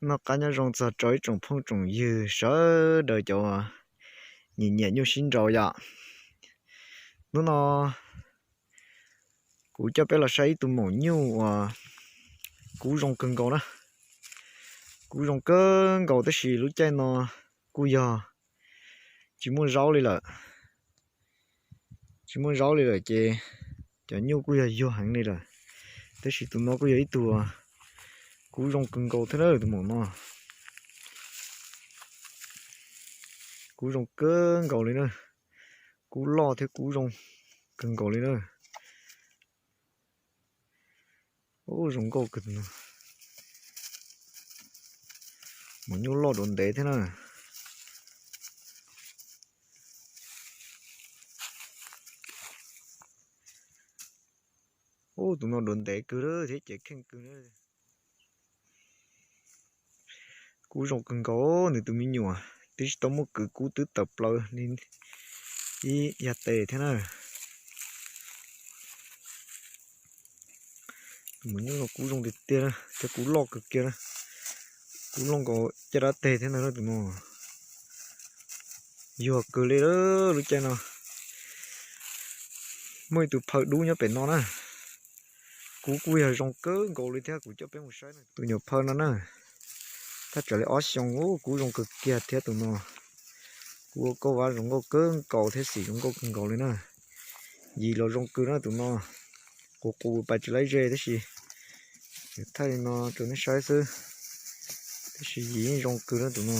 Noj qab nyob zoo txog rau ib tsoom phooj tsoom ywg sawv daws cov nyiam nyiam nyuj sib nraus yom. Hnub no kuv coj peb los saib ib tug maum nyuj uas kub zoo kawg nkaus na. Kub zoo kawg nkaus tab sis lub caij no kuj yog tsis muaj zaub li lawm. Tsis muaj zaub li lawm ces cov nyuj kuj yog yuag heev li lawm. Tab sis tus no kuj yog ib tug kub zoo kawg nkaus thiab na, tus maum no. Kub zoo kawg nkaus li na. Kub loj thiab kub zoo kawg nkaus li na. Ub, zoo nkauj kawg no. Maum nyuj loj dua ntev thiab na. Ub, tus no dua ntev kawg thiab cev kheej kawg na. Kub zoo kawg nkaus, nws tus me nyuam twb tsis tau muaj kwv kub twb tawm plaws li ib yas tes thiab na. Tus maum nyuj no kub zoo tiag tiag na, thiab kub loj kawg kiag na. Kub loj nkaus caj dab teg thiab ntag tus no. Yuag kawg li lub caij no. Muaj ib tug phaw dub nyob pem no na. Kub kuj yog zoo kawg nkaus li thiab, kuv coj peb mus saib tus nyuam phaw no na. Thaj tsam li ob xyoos, kub zoo kawg kiag thiab tus no. Kub ua kauj vab zoo nkauj kawg nkaus thiab xim zoo nkauj kawg nkaus li na. Yim los zoo kawg na tus no. Qus qus pais tsis laib ze tab sis thaij li no rau nej saib xwb. Tab sis yim yeej zoo kawg na tus no.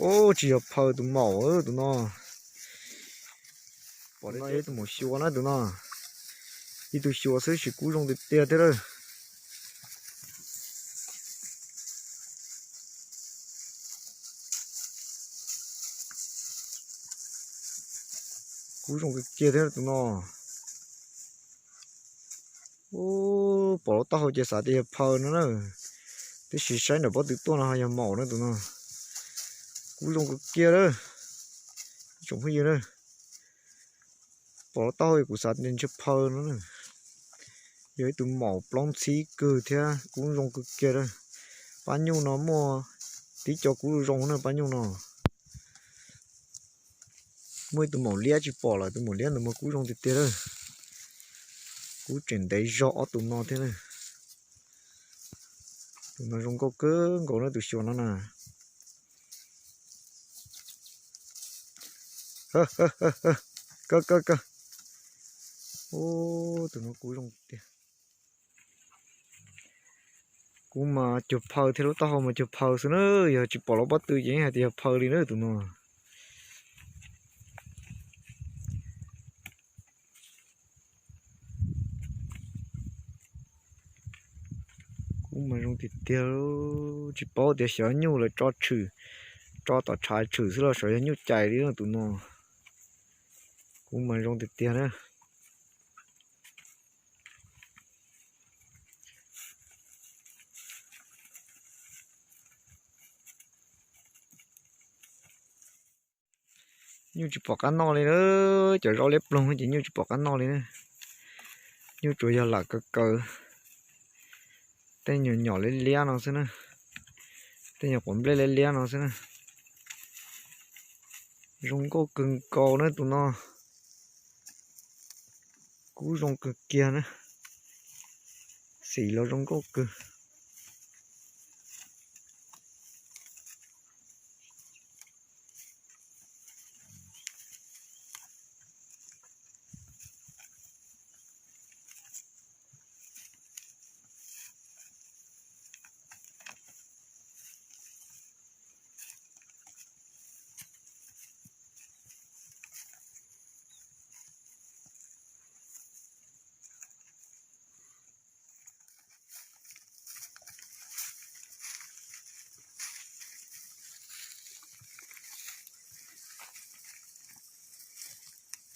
Ub, tsis yog phaw, tus maum tus no. Pom no yog ib tug maum xyuas na tus no. Ib tug xyuas xwb sis kub zoo tiag tiag thiab lawm. Kub zoo kawg kiag thiab tus no. Ub, pom lub taub hau ces xav tias yog phaw no na. Tab sis saib nram pob tw tuaj no ho yog maum na tus no. Kub zoo kawg kiag lawm. Tsoom phooj ywg na, pom lub taub hau kuv xav tias ntshe phaw no na. Yog ib tug maum plaub ntxhib kawg thiab kub zoo kawg kiag lawm. Pab nyuj no muaj tib co kub zoo na pab nyuj no. Muaj ib tug maum liab tsis pom lawm, tus maum liab ntawd mas kub zoo tiag tiag lawm. Kub tseem ntev zog ob tus no thiab na. Tus no zoo nkauj kawg nkaus na tus xyuas no na. Kaw kaw kaw. Ub, tus no kub zoo tiag. Kub mas cuag phaw thiab lub taub hau mas cuag phaw xwb na, yog tsis pom lub pob tw ces yeej hais tias yog phaw li na tus no. Kub mas zoo tiag tiag, tsis paub tias xyov nyuj lawv tso tshwm, tso tom tshav tshwm xwb los xyov yog nyuj cais li tus no. Kub mas zoo tiag tiag na. Nyuj tsis pom qab noj li na, cov zaub liab ploog ces nyuj tsis pom qab noj li na. Nyuj tsuas yog lam kaw kaw tej nyuam nyom liab liab no xwb na, tej nyuam quav nplej liab liab no xwb na. Zoo nkauj kawg nkaus na tus no. Kub zoo kawg kiag na, xim los zoo nkauj kawg.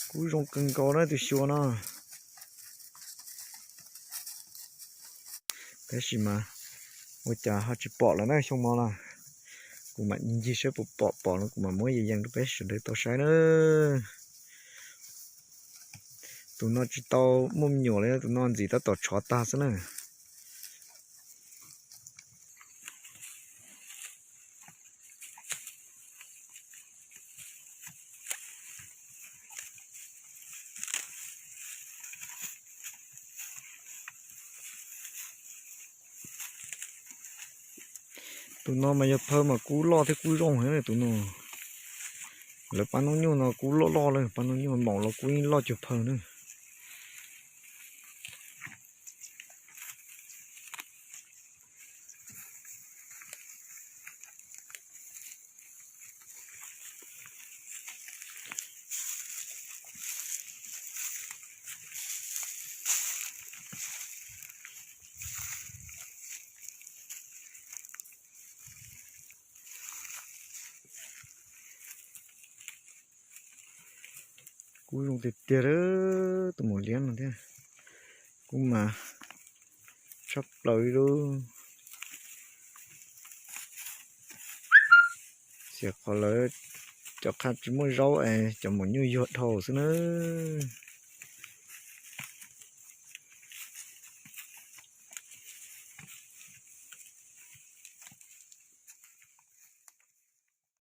Kub zoo kawg nkaus na tus xyuas no. Tab sis mas ua cas ho tsis pom lawm na xyoo no na. Kuv mam ncig saib puas pom, pom no kuv mam muab yees yees rau peb sawv daws tau saib na. Tus no tsis tau muaj me nyuam li, tus no ntxim tab tom tshov tag xwb na. Tus no mas yog phaw mas kub loj thiab kub zoo heev tus no. Lawv pab noob nyuj no kub loj loj lawm, pab noob nyuj maum los kub yeej loj cuag phaw na. Kub zoo tiag tiag li, tus maum liab no thiab. Kub mas tshaj plaws li lub. Xyov qhov lawv cov qha tsis muaj zaub es cov maum nyuj yuag dhau xwb nawb.